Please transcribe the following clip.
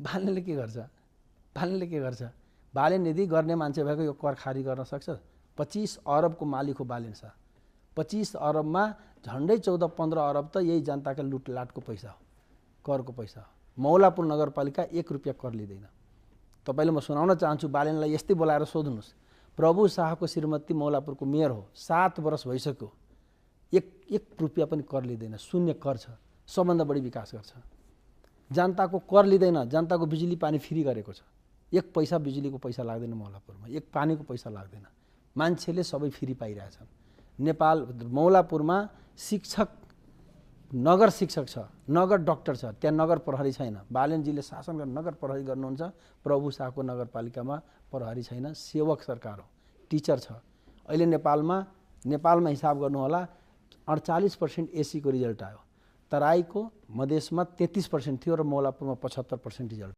बालेनले के गर्छ? बालेनले के गर्छ? बालेन यदि गर्ने मान्छे भएको यो कर खारिज गर्न सक्छ। 25 अरबको मालिक हो बालेन शाह। 25 अरबमा झन्डै 14-15 अरब त यही जनताका लुटलाटको पैसा हो, करको पैसा हो। मौलापुर नगरपालिका 1 रुपियाँ कर लिँदैन। तपाईले म सुनाउन चाहन्छु, बालेनलाई यस्तै बोलाएर सोध्नुहोस्। प्रभु शाहको श्रीमती मौलापुरको मेयर हो, 7 वर्ष भइसक्यो, 1 रुपियाँ पनि कर लिँदैन, शून्य कर छ, सबभन्दा बढी विकास गर्छ। जनताको कर लिँदैन, जनताको बिजुली पानी फ्री गरेको छ। 1 पैसा बिजुलीको पैसा लाग्दैन मौलापुरमा, 1 पानीको पैसा लाग्दैन, मान्छेले सबै फ्री पाइरहेछन्। नेपाल मौलापुरमा शिक्षक, नगर शिक्षक छ, नगर डाक्टर छ, त्यहाँ नगर प्रहरी छैन। बालेनजीले शासन गर्न नगर प्रहरी गर्नुहुन्छ, प्रभु शाहको नगरपालिकामा प्रहरी छैन, सेवक सरकार हो, टिचर छ। अहिले नेपालमा हिसाब गर्नु होला 48% एसी को रिजल्ट आयो। तराईको मधेसमा 33% थियो र मौलापुरमा 75% रिजल्ट